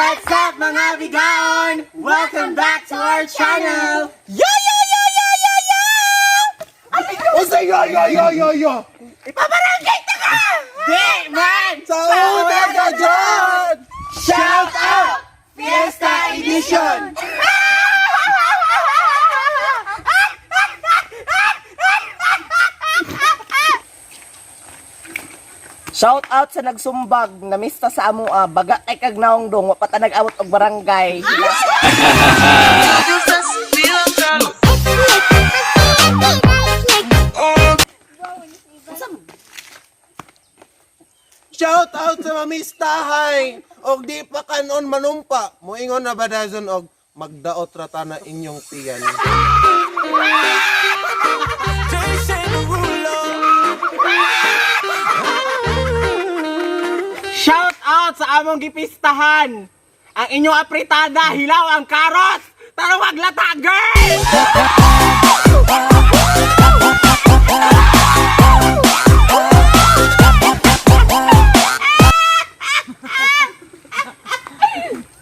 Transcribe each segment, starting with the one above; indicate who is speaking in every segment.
Speaker 1: What's up, mga bigaon? Welcome back to our channel! Yo, yo, yo, yo, yo, yo!
Speaker 2: Usa yo yo yo yo yo.
Speaker 1: Ipabarangay ta ka! Di man!
Speaker 2: Sa una ka dyan!
Speaker 1: Shout out! Fiesta Edition!
Speaker 3: Shout out sa nagsumbag, namista sa amoa, baga kay kag naong dong, wa pa ta nag-awat og barangay.
Speaker 2: Shout out sa mamistahay! Og di pa kanon manumpa. Moingon na ba dazon og magdaot ra ta na inyong tiyan.
Speaker 1: Shout out sa among gipistahan! Ang inyong apritada, hilaw ang karos! Tarawag lata, girl!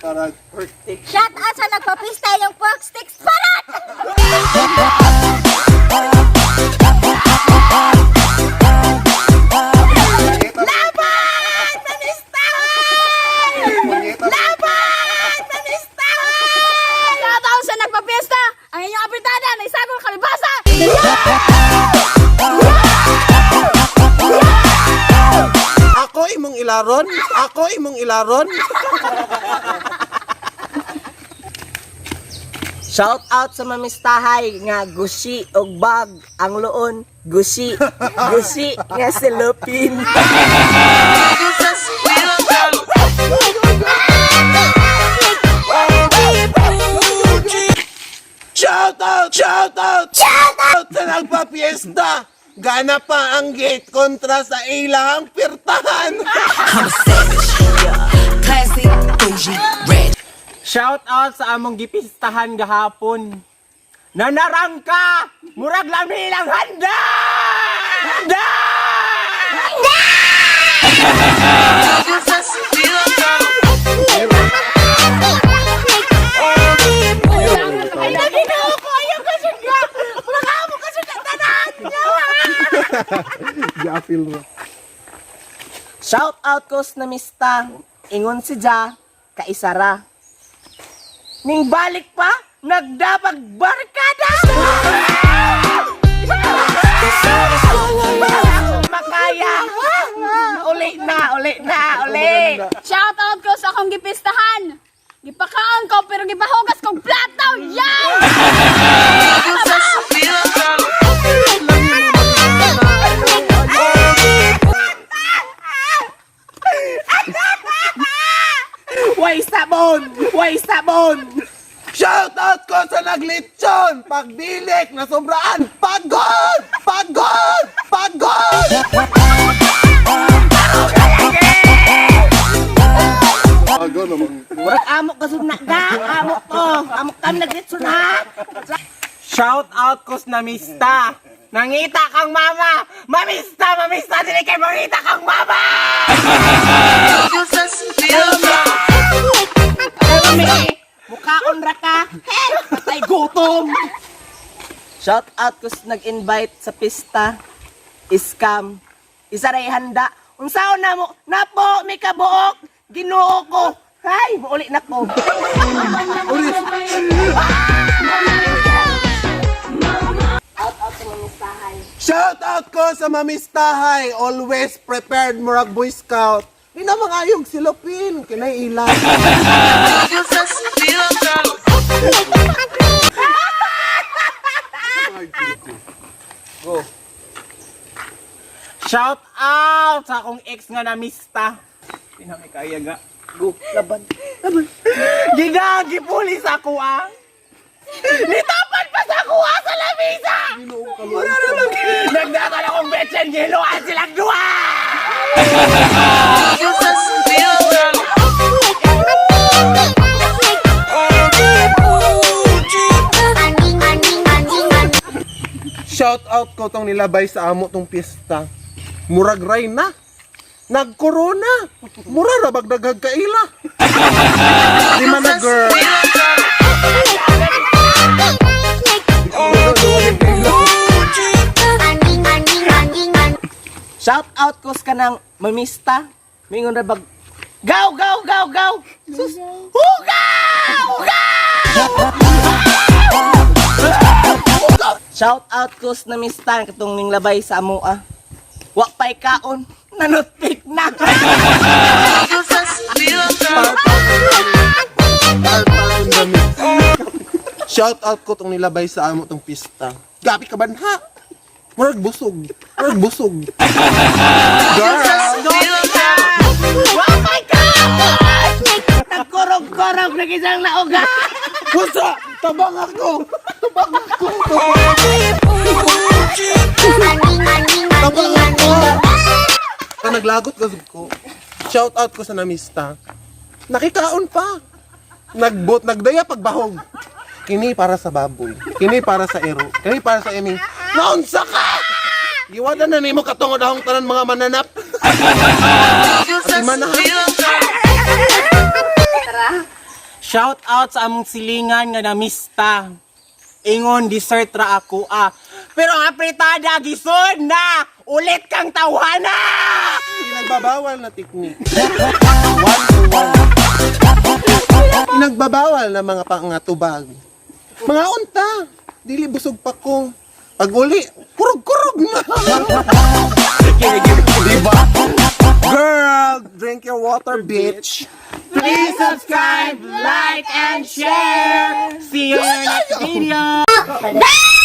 Speaker 2: Para
Speaker 4: Shout out sa nagpapista yung pork sticks parat!
Speaker 1: Laban! Mamistahan! Laban! Mamistahan!
Speaker 4: Shout out sa nagpapista! Ang inyong apritada na isagong kalibasa!
Speaker 2: Ako imong ilaron, ako imong ilaron.
Speaker 3: Shout out sa mamistahay nga gusi og bag ang luon, gusi, gusi nga silupin.
Speaker 2: Shout out! Shout out! Shout out sa nagpapiesta! Gana pa ang gate kontra sa ilang pirtahan!
Speaker 5: Classy, bougie, red.
Speaker 1: Shout out sa among gipistahan gahapon. Nanarangka! Murag lami ilang handa! Handa! Ay, naginoo ko! Ayaw ka siya! Murag amo ka siya tanan!
Speaker 2: Gapil mo.
Speaker 3: Shout out ko sa namista, ingon si Ja, kaisara. Ning balik pa, nagdapag barkada! Makaya! Uli na, uli na, uli!
Speaker 4: Shout out ko sa akong gipistahan! Gipakaon ko pero gipahugas kong plato! Yan!
Speaker 3: Way sabon! Way sabon!
Speaker 2: Shout out ko sa naglitsyon! Pagdilik na sobraan! Pagod! Pagod! Pagod! Pagod naman.
Speaker 3: Murag amok ka na ka! Amok ko! Amok kami naglitson ha!
Speaker 1: Shout out ko sa namista! Nangita kang mama! Mamista! Mamista! Dili kay mangita kang mama!
Speaker 3: Kami! Mukhaon ra ka! Hey! Patay gutom! Shout out ko sa nag-invite sa pista. Iskam. Isa ray handa. Unsaon na mo? Napo, may kabuok! Ginoo ko! Hay, muuli na ko. Out out sa mamistahay.
Speaker 2: Shout out ko sa mamistahay! Always prepared murag Boy Scout. Di na mga ayog silupin, kinay ilan.
Speaker 1: Shout out sa akong ex nga namista. Di na may kaya ga.
Speaker 3: Go, laban. Laban.
Speaker 1: Ginagi pulis ako ah. Nitapan pa sa ako ah sa lamisa. Wala naman. Nagdakal akong betchen giluan silang duha.
Speaker 2: Shout out ko tong nilabay sa amo tong piyesta. Murag ray na. Nagkorona. Mura ra bagdagag kaila.
Speaker 3: kanang mamista. Mingon ra bag gaw gaw gaw gaw. Sus. Hugaw! Hugaw! Shout out ko sa namista katong ning labay sa amoa. Wa pa'y kaon, nanutpik na.
Speaker 2: Shout out ko tong nilabay sa amo tong pista. Gabi ka banha. Murag busog. Murag busog. Girl!
Speaker 3: Wa pa'y kaon! Nagkurog-kurog na isang lauga.
Speaker 2: Wasa! Tabang ako! Tabang ako! Tabang ako! Ka naglagot ka ko. Shout out ko sa namista. Nakikaon pa. Nagbot, nagdaya pagbahog. Kini para sa baboy. Kini para sa ero. Kini para sa eming. Naunsa ka! Giwada na nimo katungod ahong tanan mga mananap. At manahan.
Speaker 1: Shout out sa among silingan nga namista. Ingon dessert ra ako ah. Pero ang apretada gison na ulit kang tawhana.
Speaker 2: Pinagbabawal na teknik. Pinagbabawal na mga pangatubag. Mga unta, dili busog pa ko. Pag uli, kurog-kurog na. Diba? Girl, drink your water, bitch.
Speaker 1: Please subscribe, like, and share. See you in the next video.
Speaker 4: Dahil!